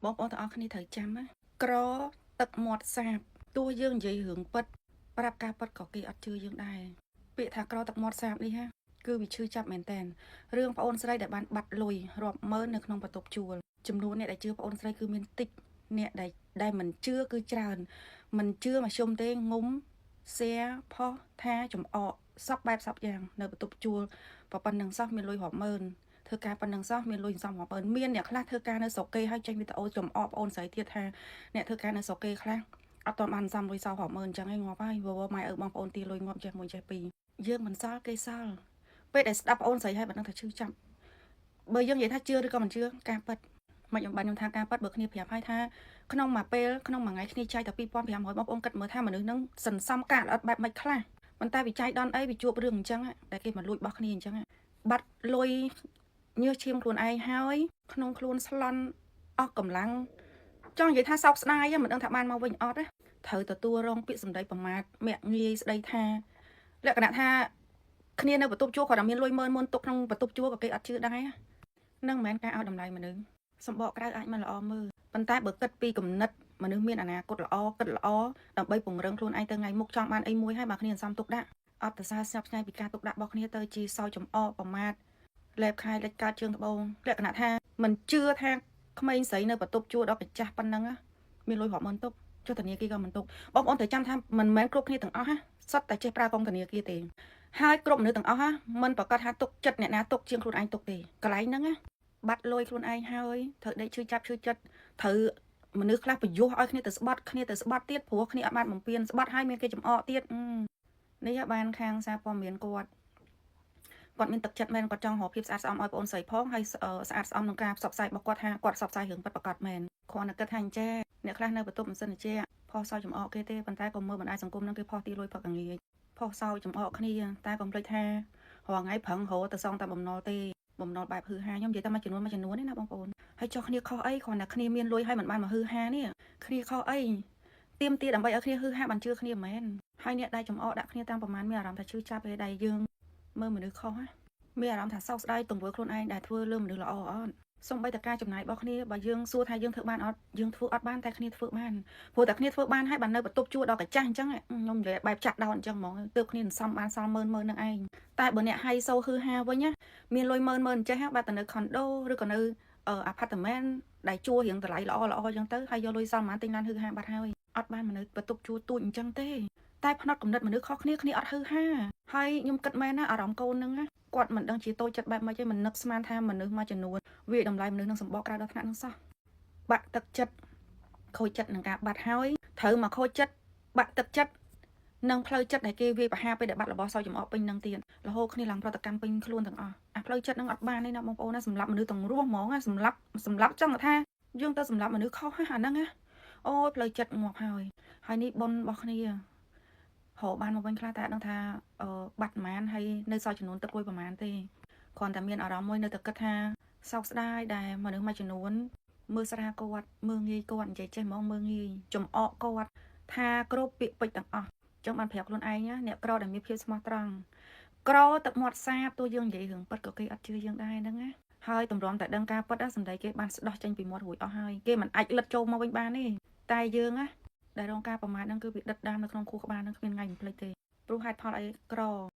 បងប្អូនទាំងអស់គ្នាត្រូវចាំណាក្រទឹកមាត់សាបទោះយើងនិយាយរឿងពិតប្រាប់ការពិតក៏គេអត់ជឿយើងដែរពាក្យថាក្រទឹកមាត់សាបនេះហាគឺវាឈឺចាប់មែនតើរឿងប្អូនស្រីដែលបានបាត់លុយរាប់ម៉ឺននៅក្នុងបន្ទប់ជួលចំនួនអ្នកដែលជឿប្អូនស្រីគឺមានតិចអ្នកដែលមិនជឿគឺច្រើនមិនជឿមកជុំទេងុំ share ផុសថាចំអកសពបែបសពយ៉ាងនៅបន្ទប់ជួលប៉ុណ្ណឹងសោះមានលុយរាប់ម៉ឺនធ្វើការប៉ុណ្ណឹងសោះមានលុយសំរាប់ម៉ឺនមានអ្នកខ្លះធ្វើការនៅស្រុកគេហើយចេញវីដេអូចំអកប្អូនស្រីទៀតថាអ្នកធ្វើការនៅស្រុកគេខ្លះអត់ទាន់បានសំលុយសល់រាប់ម៉ឺនអញ្ចឹងឯងងាប់ហើយវវម៉ែឪបងប្អូនទីលុយងាប់ចេះមួយចេះពីរយើងមិនសល់គេសល់ពេលដែលស្ដាប់ប្អូនស្រីហើយមិនដឹងថាឈឺចាប់បើយើងនិយាយថាជឿឬក៏មិនជឿការពិតមិនខ្ញុំបានខ្ញុំថាការពិតបើគ្នាប្រាប់ហើយថាក្នុងមួយពេលក្នុងមួយថ្ងៃគ្នាចាយតែ2500បងប្អូនគិតមើលថាមនុស្សនឹងសន្សំការល្អិតបែបមិនខ្លះប៉ុន្តែវិច័យដនអីវាជួបរឿងអញ្ចឹងដែលគេមកលួចបោះគ្នាអញ្ចឹងបាត់លុយញើសឈាមខ្លួនឯងហើយក្នុងខ្លួនស្លន់អស់កម្លាំងចង់និយាយថាសោកស្ដាយមិនដឹងថាបានមកវិញអត់ណាត្រូវទទួលរងពាក្យសម្ដីប្រមាថមាក់ងាយស្ដីថាលក្ខណៈថាគ្នានៅបន្ទប់ជួលគាត់តែមានលុយម៉ឺនមុនទុកក្នុងបន្ទប់ជួលក៏គេអត់ជឿដែរនឹងមិនមែនការឲ្យតម្លៃមនុស្សសម្បកក្រៅអាចមិនល្អមើលប៉ុន្តែបើគិតពីគំនិតមនុស្សមានអនាគតល្អគិតល្អដើម្បីពង្រឹងខ្លួនឯងទៅថ្ងៃមុខចង់បានអីមួយហើយបើគ្នាសន្សំទុកដាក់អត់ទៅសារស្ញប់ស្ញែងពីការទុកដាក់របស់គ្នាទៅជាសោយចំអកប្រមាថលែបខាយលិចកើតជើងត្បូងលក្ខណៈថាមិនជឿថាក្មេងស្រីនៅបន្ទប់ជួលដល់កាចាស់ប៉ុណ្ណឹងមានលុយរាប់ម៉ឺនទុកចុះធនាគារក៏មិនទុកបងប្អូនត្រូវចាំថាមិនមែនគ្រប់គ្នាទាំងអស់ណាសុទ្ធតែចេះប្រើកងធនាគារទេហើយគ្រប់មនុស្សទាំងអស់ណាមិនប្រកាសថាទុកចិត្តអ្នកណាទុកជាងខ្លួនឯងទុកទេកន្លែងហ្នឹងណាបាត់លុយខ្លួនឯងហើយត្រូវដេកឈឺចាប់ឈឺចិត្តត្រូវមនុស្សខ្លះប្រយុទ្ធឲ្យគ្នាទៅស្បត់គ្នាទៅស្បត់ទៀតព្រោះគ្នាអត់បានបំពេញស្បត់ហើយមានគេចំអកទៀតនេះបានខាងសារព័ត៌មានគាត់គាត់មានទឹកចិត្តមែនគាត់ចង់រកភាពស្អាតស្អំឲ្យបងអូនស្រីផងហើយស្អាតស្អំក្នុងការផ្សព្វផ្សាយរបស់គាត់ថាគាត់ផ្សព្វផ្សាយរឿងពិតប្រាកដមែនគ្រាន់តែគិតថាអញ្ចេះអ្នកខ្លះនៅបន្ទប់មិនសិនជាផុសសោយចំអកគេទេប៉ុន្តែក៏មើលបណ្ដាញសង្គមនឹងគេផុសទីលុយផឹកងាយផុសសោយចំអកគ្នាតែកុំភ្លេចថារាល់ថ្ងៃប្រឹងរកទៅសងតាមបំណុលទេបំណុលបែបហឺហាខ្ញុំនិយាយតែមួយចំនួនមួយចំនួនទេណាបងប្អូនហើយចុះគ្នាខុសអីគ្រាន់តែគ្នាមានលុយហើយមិនបានមកហឺហានេះគ្នាខុសអីទៀមទាដើម្បីឲ្យគ្នាហឺហាបានជឿគ្នាមែនហើយអ្នកដែលចំអកដាក់គ្នាតាមប្រមាណមានអារម្មណ៍ថាឈឺចាប់ឯដែលយើងមើលមនុស្សខុសហ៎មានអារម្មណ៍ថាសោកស្ដាយទង្វើខ្លួនឯងដែលធ្វើលើមនុស្សល្អអត់សំបីតការចំណាយរបស់គ្នាបើយើងសួរថាយើងធ្វើបានអត់យើងធ្វើអត់បានតែគ្នាធ្វើបានព្រោះតែគ្នាធ្វើបានហើយបាននៅបន្ទប់ជួលដល់កាចាស់អញ្ចឹងខ្ញុំនិយាយបែបចាក់ដោនអញ្ចឹងហ្មងទើបគ្នាសន្សំបានសល់ម៉ឺនម៉ឺននឹងឯងតែបើអ្នកហៃសូហឺហាវិញណាមានលុយម៉ឺនម៉ឺនអញ្ចេះបែបទៅនៅខុនដូឬក៏នៅអាផាតមែនដែលជួលរៀងតម្លៃល្អល្អអញ្ចឹងទៅហើយយកលុយសល់ប៉ុន្មានទិញឡានហឺហាបាត់ហើយអត់បានមនុស្សបន្ទប់ជួលទូចអញ្ចឹងទេតែផ្នត់កំណត់មនុស្សខុសគ្នាគ្នាអត់ហឺហាហើយខ្ញុំគិតមែនណាអារម្មណ៍កូននឹងគាត់មិនដឹងជាតូចចិត្តបែបម៉េចទេមិននឹកស្មានថាមនុស្សមួយចំនួនវាតម្លៃមនុស្សនឹងសម្បកក្រៅដល់ថ្នាក់នឹងសោះបាក់ទឹកចិត្តខូចចិត្តនឹងការបាត់ហើយត្រូវមកខូចចិត្តបាក់ទឹកចិត្តនិងផ្លូវចិត្តដែលគេវាយប្រហារពេលដែលបាត់របស់សោយចំអកពេញនឹងទៀតរហូតគ្នាឡើងប្រតិកម្មពេញខ្លួនទាំងអស់អាផ្លូវចិត្តនឹងអត់បានទេណាបងប្អូនណាសម្រាប់មនុស្សទាំងរស់ហ្មងណាសម្រាប់សម្រាប់ចង់ថាយើងទៅសម្រាប់មនុស្សខុសហ่ะអាហ្នឹងណាអូយផ្លូវចិត្តងាប់ហើយហើយនេះប៉ុនរបស់គ្នារកបានមកវិញខ្លះតែអត់ដឹងថាបាត់ប្រហែលហើយនៅសល់ចំនួនទឹកលុយប្រហែលទេគ្រាន់តែមានអារម្មណ៍មួយនៅតែគិតថាសោកស្ដាយដែលមនុស្សមួយចំនួនមើលស្រាលគាត់មើលងាយគាត់និយាយចេះហ្មងមើលងាយចំអកគាត់ថាគ្រប់ពាក្យពេចន៍ទាំងអស់ចឹងបានប្រាប់ខ្លួនឯងណាអ្នកក្រដែលមានភាពស្មោះត្រង់ក្រទឹកមាត់សាបទោះយើងនិយាយរឿងពិតក៏គេអត់ជឿយើងដែរហ្នឹងណាហើយតម្រាំតែដឹងការពិតណាសម្ដីគេបានស្ដោះចេញពីមាត់រួចអស់ហើយគេមិនអាចលិតចូលមកវិញបានទេតែយើងណាដែលរងការប្រមាថហ្នឹងគឺវាដិតដាមនៅក្នុងខួរក្បាលហ្នឹងគ្មានថ្ងៃបំភ្លេចទេព្រោះហេតុផលអីក្រ